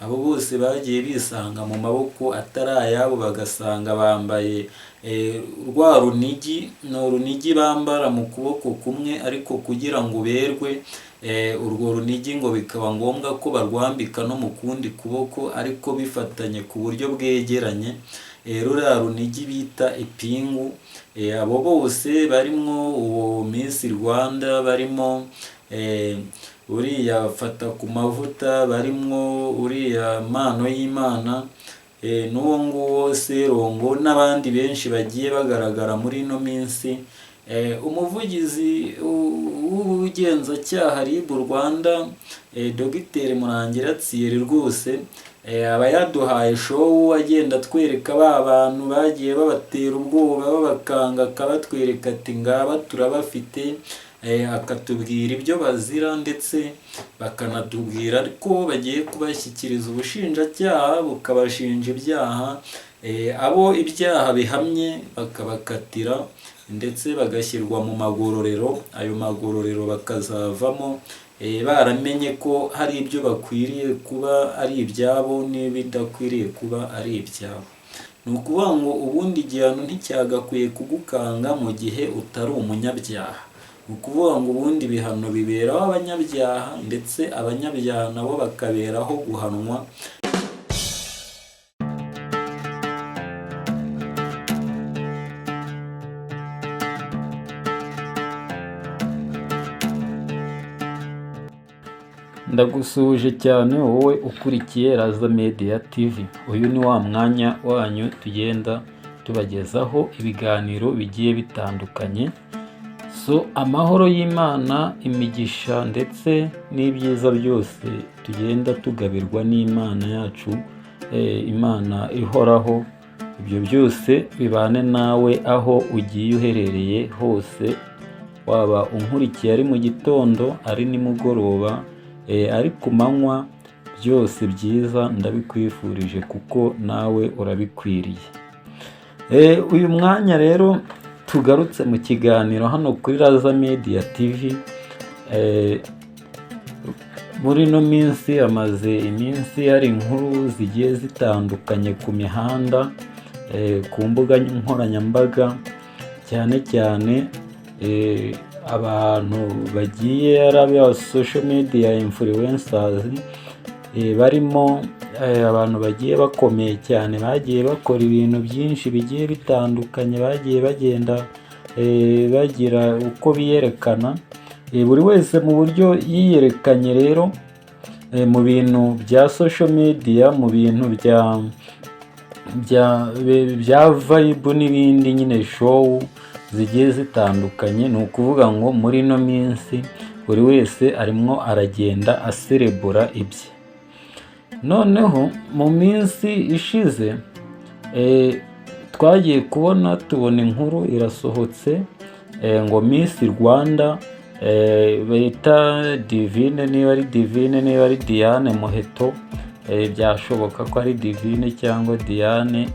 Abo bose bagiye bisanga mu maboko atari ayabo, bagasanga bambaye rwa runigi. Ni urunigi bambara mu kuboko kumwe, ariko kugira ngo uberwe, urwo runigi ngo bikaba ngombwa ko barwambika no mu kundi kuboko, ariko bifatanye ku buryo bwegeranye, ruriya runigi bita ipingu. Abo bose barimwo uwo Miss Rwanda, barimo uriya fata ku mavuta, barimwo uriya Mpano y'Imana, n'uwo nguwo Serongo, n'abandi benshi bagiye bagaragara muri ino minsi. Umuvugizi w'ubugenzacyaha RIB Rwanda, Dogiteri Murangira Thierry, rwose aba yaduhaye show, agenda atwereka ba bantu bagiye babatera ubwoba, babakanga, akabatwereka ati: "Ngaba turabafite", akatubwira ibyo bazira, ndetse bakanatubwira ko bagiye kubashyikiriza ubushinjacyaha bukabashinja ibyaha, abo ibyaha bihamye bakabakatira, ndetse bagashyirwa mu magororero. Ayo magororero bakazavamo baramenye ko hari ibyo bakwiriye kuba ari ibyabo n'ibidakwiriye kuba ari ibyabo. Ni ukuvuga ngo ubundi igihano nticyagakwiye kugukanga mu gihe utari umunyabyaha. Ni ukuvuga ngo ubundi ibihano biberaho abanyabyaha, ndetse abanyabyaha nabo bakaberaho guhanwa. Ndagusuhuje cyane wowe ukurikiye Raza Media TV. Uyu ni wa mwanya wanyu tugenda tubagezaho ibiganiro bigiye bitandukanye. So, amahoro y'Imana, imigisha ndetse n'ibyiza byose tugenda tugabirwa n'Imana yacu, Imana ihoraho, ibyo byose bibane nawe aho ugiye uherereye hose, waba unkurikiye ari mu gitondo, ari nimugoroba, ari ku manywa, byose byiza ndabikwifurije kuko nawe urabikwiriye. Uyu mwanya rero tugarutse mu kiganiro hano kuri Raza Media TV. Muri ino minsi hamaze iminsi hari inkuru zigiye zitandukanye ku mihanda, ku mbuga nkoranyambaga, cyane cyane abantu bagiye ari aba social media influencers, barimo abantu bagiye bakomeye cyane, bagiye bakora ibintu byinshi bigiye bitandukanye, bagiye bagenda bagira uko biyerekana, buri wese mu buryo yiyerekanye. Rero mu bintu bya social media, mu bintu bya vibe n'ibindi nyine, show zigiye zitandukanye. Ni ukuvuga ngo muri ino minsi buri wese arimo aragenda aserebura ibye. Noneho mu minsi ishize twagiye kubona tubona inkuru irasohotse, ngo Miss Rwanda bita Divine, niba ari Divine, niba ari Diane Muheto, byashoboka ko ari Divine cyangwa Diane,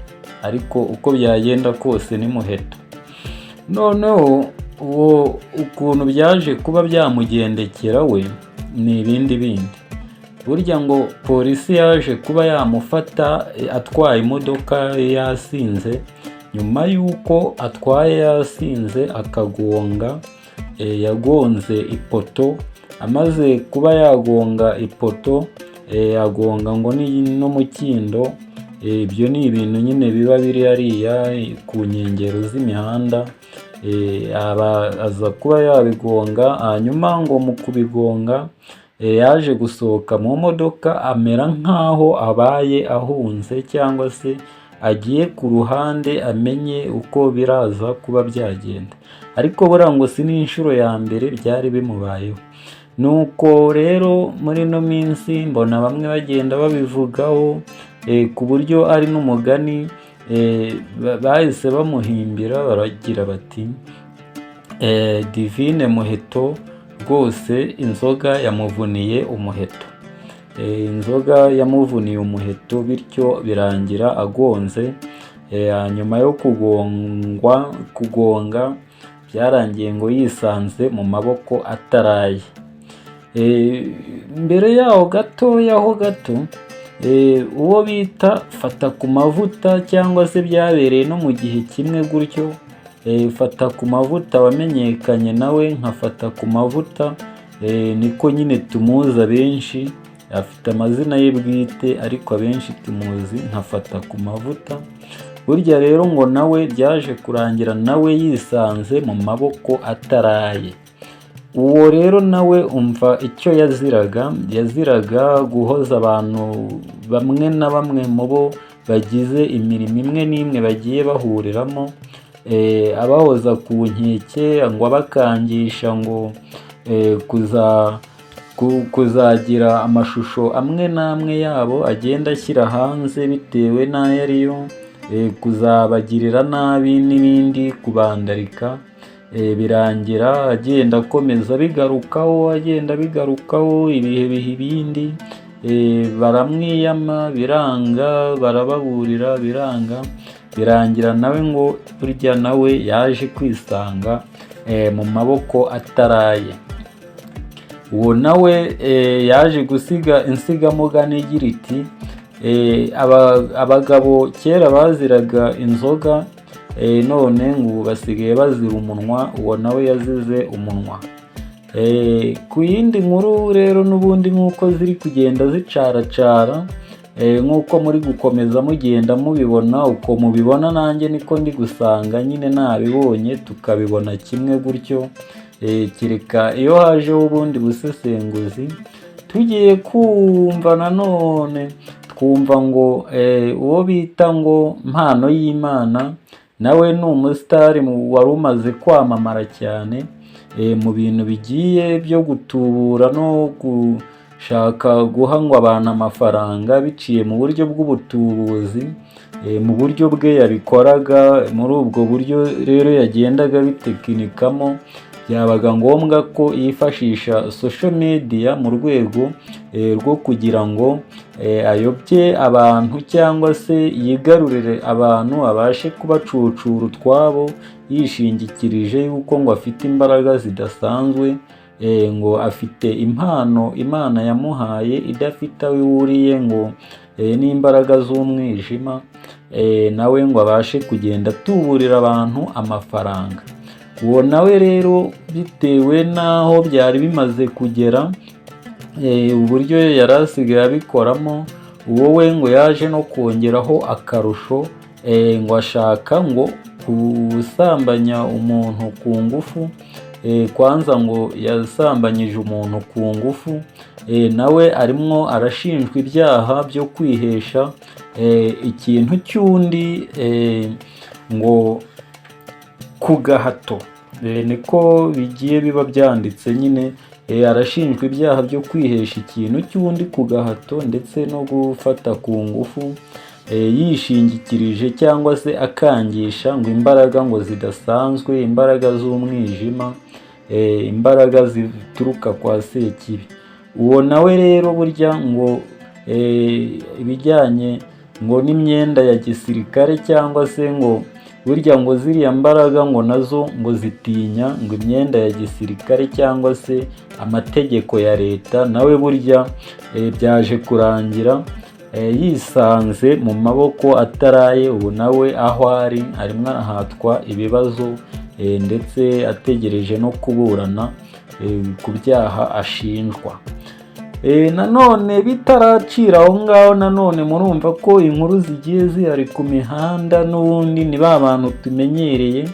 ariko uko byagenda kose ni Muheto. Noneho uwo ukuntu byaje kuba byamugendekera we ni ibindi bindi. Burya ngo polisi yaje kuba yamufata atwaye imodoka yasinze. Nyuma y'uko atwaye yasinze akagonga, yagonze ipoto. Amaze kuba yagonga ipoto, agonga ngo n'umukindo. Ibyo ni ibintu nyine biba biri hariya ku nkengero z'imihanda. Aza kuba yabigonga, hanyuma ngo mu kubigonga yaje gusohoka mu modoka amera nk'aho abaye ahunze cyangwa se agiye ku ruhande amenye uko biraza kuba byagenda, ariko buriya ngo si n'inshuro ya mbere byari bimubayeho. Nuko rero muri ino minsi mbona bamwe bagenda babivugaho, ku buryo ari n'umugani bahise bamuhimbira, baragira bati: "Divine Muheto rwose inzoga yamuvuniye umuheto." Inzoga yamuvuniye umuheto, bityo birangira agonze. Nyuma yo kugongwa, kugonga byarangiye ngo yisanze mu maboko ataraye. Mbere yaho gatoya ho gato Uwo bita Fata ku Mavuta, cyangwa se byabereye no mu gihe kimwe gutyo, Fata ku Mavuta wamenyekanye nawe nka Fata ku Mavuta, niko nyine tumuzi abenshi, afite amazina ye bwite ariko abenshi tumuzi nka Fata ku Mavuta. Burya rero ngo nawe byaje kurangira nawe yisanze mu maboko ataraye. Uwo rero nawe umva icyo yaziraga: yaziraga guhoza abantu bamwe na bamwe mu bo bagize imirimo imwe n'imwe bagiye bahuriramo, abahoza ku nkeke, ngo abakangisha ngo kuzagira amashusho amwe n'amwe yabo agenda ashyira hanze bitewe n'ayo ariyo, kuzabagirira nabi n'ibindi, kubandarika. Birangira agenda akomeza abigarukaho, agenda abigarukaho, ibihe biha ibindi, baramwiyama biranga, barababurira biranga, birangira nawe ngo burya nawe yaje kwisanga mu maboko ataraye. Uwo nawe yaje gusiga insigamugani igira iti: "Abagabo kera baziraga inzoga, none ngo ubu basigaye bazira umunwa." Uwo nawe yazize umunwa. Ku yindi nkuru rero, n'ubundi nk'uko ziri kugenda zicaracara, nk'uko muri gukomeza mugenda mubibona, uko mubibona nanjye niko ndi gusanga nyine nabibonye, tukabibona kimwe gutyo, kereka iyo hajeho ubundi busesenguzi. Tugiye kumva nanone twumva ngo uwo bita ngo Mpano y'Imana nawe ni umusitari wari umaze kwamamara cyane mu bintu bigiye byo gutubura no gushaka guha ngo abantu amafaranga biciye mu buryo bw'ubutubuzi, mu buryo bwe yabikoraga. Muri ubwo buryo rero yagendaga bitekinikamo, byabaga ngombwa ko yifashisha social media mu rwego rwo kugira ngo ayobye abantu cyangwa se yigarurire abantu, abashe kubacucura utwabo, yishingikirije yuko ngo afite imbaraga zidasanzwe, ngo afite impano Imana yamuhaye idafite aho ihuriye ngo n'imbaraga z'umwijima, nawe ngo abashe kugenda atuburira abantu amafaranga. Uwo nawe rero bitewe n'aho byari bimaze kugera, uburyo yari asigaye abikoramo, uwo we ngo yaje no kongeraho akarusho, ngo ashaka ngo gusambanya umuntu ku ngufu. Kwanza ngo yasambanyije umuntu ku ngufu, nawe arimwo arashinjwa ibyaha byo kwihesha ikintu cy'undi ngo ku gahato. Niko bigiye biba byanditse nyine. Arashinjwa ibyaha byo kwihesha ikintu cy'undi ku gahato ndetse no gufata ku ngufu, yishingikirije cyangwa se akangisha ngo imbaraga ngo zidasanzwe, imbaraga z'umwijima, imbaraga zituruka kwa Sekibi. Uwo nawe rero burya ngo ibijyanye ngo n'imyenda ya gisirikare, cyangwa se ngo burya ngo ziriya mbaraga ngo nazo ngo zitinya ngo imyenda ya gisirikare cyangwa se amategeko ya leta, nawe burya byaje kurangira yisanze mu maboko ataraye. Ubu nawe aho ari arimo arahatwa ibibazo, ndetse ategereje no kuburana ku byaha ashinjwa. Nanone bitaracira aho ngaho, nanone murumva ko inkuru zigiye zihari ku mihanda, n'ubundi ni ba bantu tumenyereye.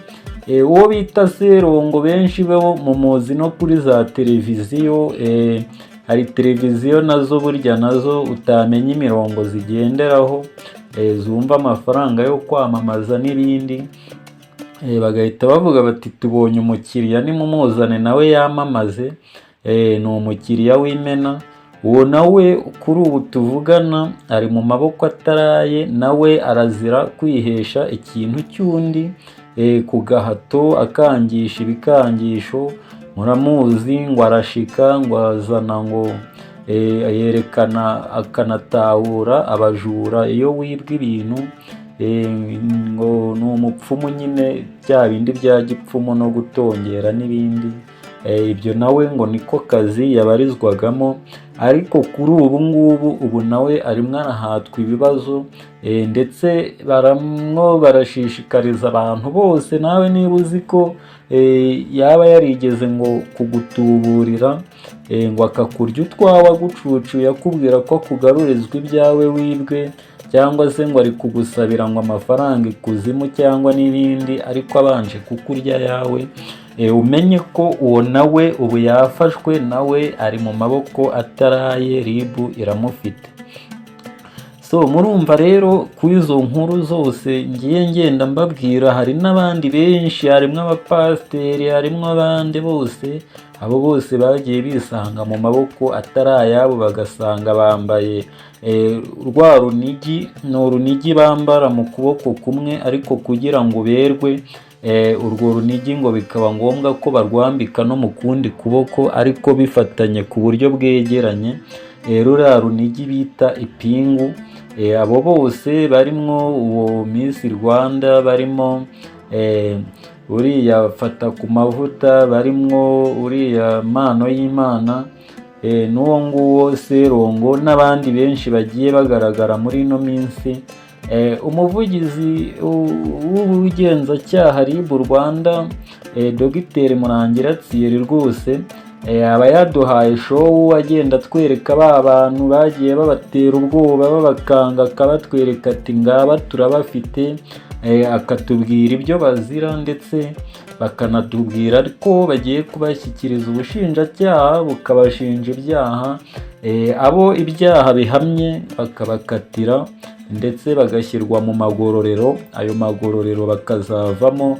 Uwo bita Serongo, benshi bo mumuzi no kuri za televiziyo. Hari televiziyo nazo burya nazo utamenya imirongo zigenderaho, zumva amafaranga yo kwamamaza n'ibindi, bagahita bavuga bati: "Tubonye umukiriya, nimumuzane nawe yamamaze, ni umukiriya w'imena." Uwo nawe kuri ubu tuvugana ari mu maboko ataraye, nawe arazira kwihesha ikintu cy'undi ku gahato, akangisha ibikangisho. Muramuzi ngo arashika, ngo azana ngo yerekana akanatahura abajura iyo wibwa ibintu, ngo ni umupfumu nyine, bya bindi bya gipfumu no gutongera n'ibindi. Ibyo nawe ngo niko kazi yabarizwagamo, ariko kuri ubu ngubu ubu nawe arimo arahatwa ibibazo, ndetse baramwo barashishikariza abantu bose. Nawe niba uzi ko yaba yarigeze ngo kugutuburira, ngo akakurya utwawe agucucuye, akubwira ko akugarurizwa ibyawe wibwe, cyangwa se ngo ari kugusabira ngo amafaranga ikuzimu cyangwa n'ibindi, ariko abanje kukurya yawe, umenye ko uwo nawe ubu yafashwe, nawe ari mu maboko ataraye, RIB iramufite. So murumva rero ku izo nkuru zose ngiye ngenda mbabwira, hari n'abandi benshi, harimo abapasiteri, harimo abandi bose. Abo bose bagiye bisanga mu maboko atari ayabo, bagasanga bambaye rwa runigi. Ni urunigi bambara mu kuboko kumwe, ariko kugira ngo uberwe, urwo runigi ngo bikaba ngombwa ko barwambika no mu kundi kuboko, ariko bifatanye ku buryo bwegeranye, ruriya runigi bita ipingu. Abo bose barimwo uwo Miss Rwanda, barimo uriya fata ku mavuta, barimwo uriya mpano y'Imana, n'uwo nguwo Serongo, n'abandi benshi bagiye bagaragara muri ino minsi. Umuvugizi w'ubugenzacyaha RIB Rwanda, Dogiteri Murangira Thierry, rwose aba yaduhaye show, agenda atwereka ba bantu bagiye babatera ubwoba, babakanga, akabatwereka ati ngaba turabafite, akatubwira ibyo bazira, ndetse bakanatubwira ko bagiye kubashyikiriza ubushinjacyaha bukabashinja ibyaha, abo ibyaha bihamye bakabakatira ndetse bagashyirwa mu magororero. Ayo magororero bakazavamo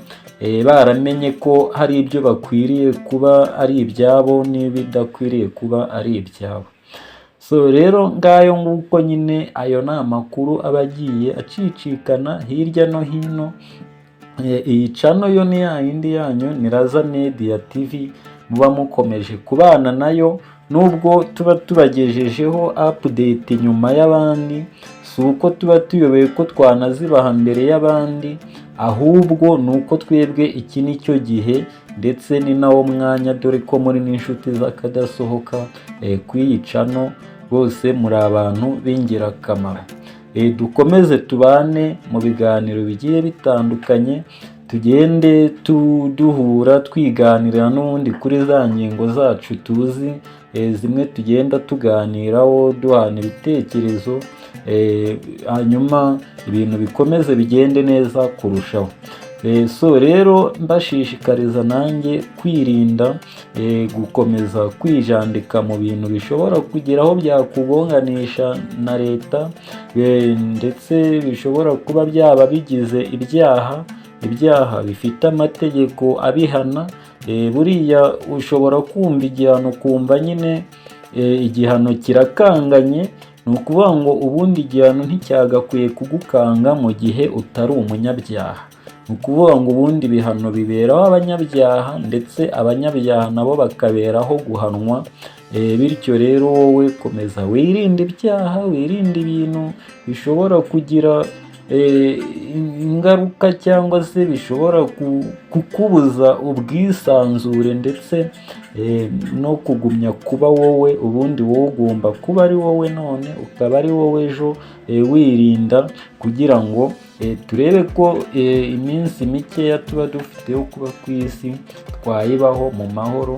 baramenye ko hari ibyo bakwiriye kuba ari ibyabo n'ibidakwiriye kuba ari ibyabo. So rero ngayo nguko nyine, ayo ni amakuru aba agiye acicikana hirya no hino. Iyi channel yo ni ya yindi yanyu, ni Raza Media TV, muba mukomeje kubana nayo. Nubwo tuba tubagejejeho update nyuma y'abandi, si uko tuba tuyobewe ko twanazibaha mbere y'abandi, ahubwo ni uko twebwe iki ni cyo gihe, ndetse ni nawo mwanya, dore ko muri n'inshuti z'akadasohoka ku iyi channel. Bose muri abantu b'ingirakamaro. Dukomeze tubane mu biganiro bigiye bitandukanye, tugende duhura twiganirira n'ubundi kuri za ngingo zacu tuzi, zimwe tugenda tuganiraho, duhana ibitekerezo, hanyuma ibintu bikomeze bigende neza kurushaho. So rero mbashishikariza nanjye kwirinda gukomeza kwijandika mu bintu bishobora kugira aho byakugonganisha na leta, ndetse bishobora kuba byaba bigize ibyaha, ibyaha bifite amategeko abihana. Buriya ushobora kumva igihano ukumva nyine igihano kirakanganye. Ni ukuvuga ngo ubundi igihano nticyagakwiye kugukanga mu gihe utari umunyabyaha. Ni ukuvuga ngo ubundi ibihano biberaho abanyabyaha, ndetse abanyabyaha nabo bakaberaho guhanwa. Bityo rero wowe komeza wirinde ibyaha, wirinde ibintu bishobora kugira ingaruka cyangwa se bishobora kukubuza ubwisanzure, ndetse no kugumya kuba wowe. Ubundi wowe ugomba kuba ari wowe none, ukaba ari wowe ejo, wirinda kugira ngo turebe ko iminsi mikeya tuba dufite yo kuba ku isi twayibaho mu mahoro.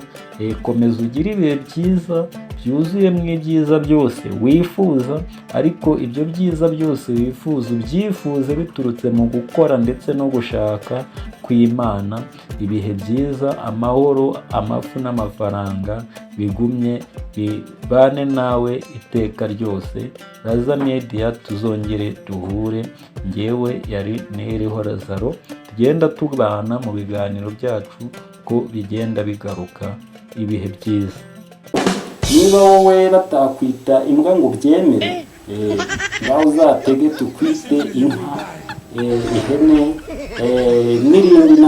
Komeza ugire ibihe byiza byuzuyemo ibyiza byose wifuza, ariko ibyo byiza byose wifuza ubyifuze biturutse mu gukora ndetse no gushaka kw'Imana. Ibihe byiza, amahoro, amafu n'amafaranga bigumye bibane nawe iteka ryose. Raza Media, tuzongere duhure. Ngewe yari Niriho Lazaro, tugenda tubana mu biganiro byacu ko bigenda bigaruka. Ibihe byiza. Niba wowe batakwita imbwa ngo ubyemere, ngaho uzatege tukwite inka, ihene, n'irindi.